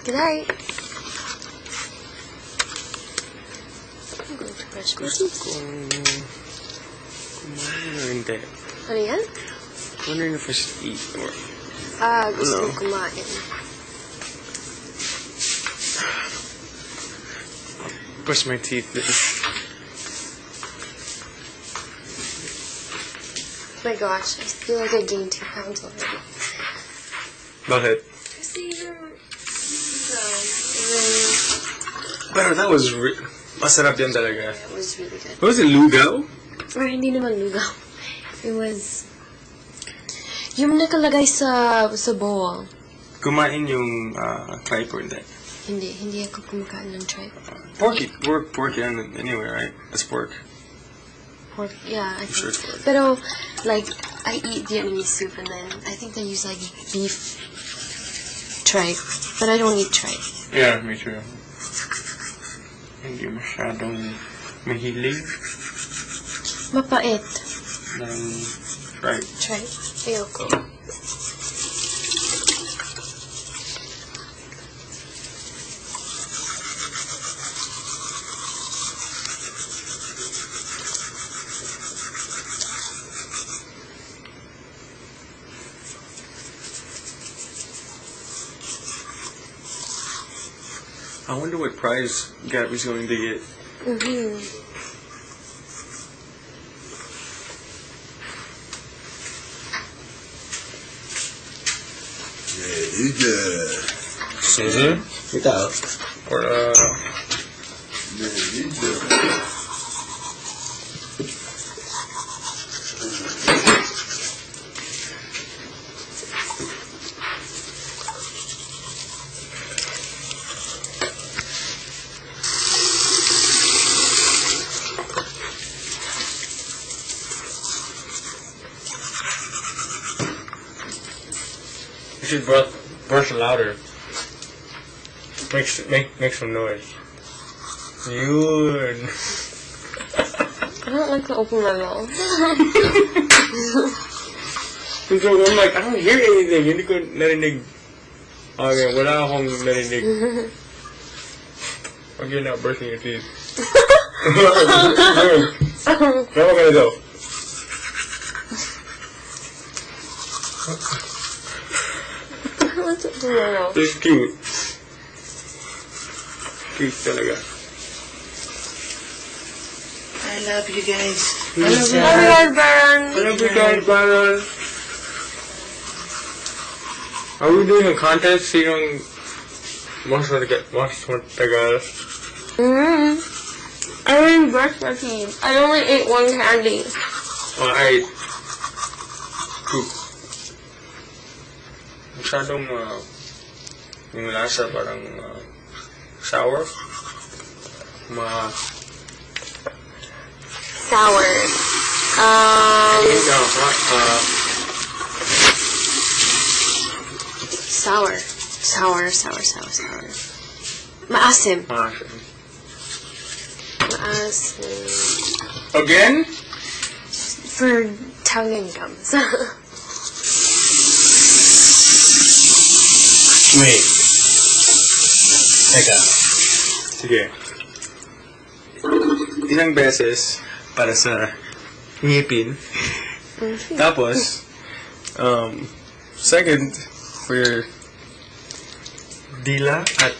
Good night. I'm going to brush my teeth. Hindi. Ano yan? Wondering if I should eat or... Gusto ko kumain. Brush my teeth. Oh my gosh, I feel like I gained 2 pounds already. Bakit? Kasi Pero that was masarap yan talaga. it was really good. What was it, lugaw? Or hindi naman lugaw. It was... Yung nakalagay sa bowl. Kumain yung tripe or hindi? Hindi ako kumakain ng tripe. Pork yan anyway, right? That's pork. Pork, yeah, I think. Sure it's pork. Pero, like, I eat Vietnamese soup and then I think they use, like, beef tripe. But I don't eat tripe. Yeah, me too. Hindi masyadong mahilig Mapait. ng tripe. Tripe? Ayoko. I wonder what prize Gabby's going to get. Scissor? Without. Or you should brush louder. Make some noise. Yun. I don't like to open my mouth. So I'm like, I don't hear anything. Hindi ko narinig. Okay, wala akong narinig. Pag you're not brushing your teeth. How am I gonna go? Let's open my mouth. This is cute. Cute talaga. I love you guys. I love you. Baron. I love you guys, Baron. Are we doing a contest? Sinong mas matagal? I didn't brush my teeth. I only ate 1 candy. Oh, I ate 2. Masyadong yung lasa parang sour. Sour. Sour. Maasim. Again? For tongue and gums. Wait. Teka. Sige. Ilang beses para sa ngipin. Tapos, second, for your dila at...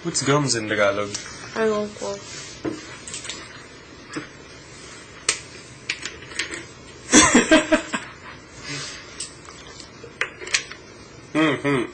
What's gums in Tagalog? I don't know. Mm-hmm.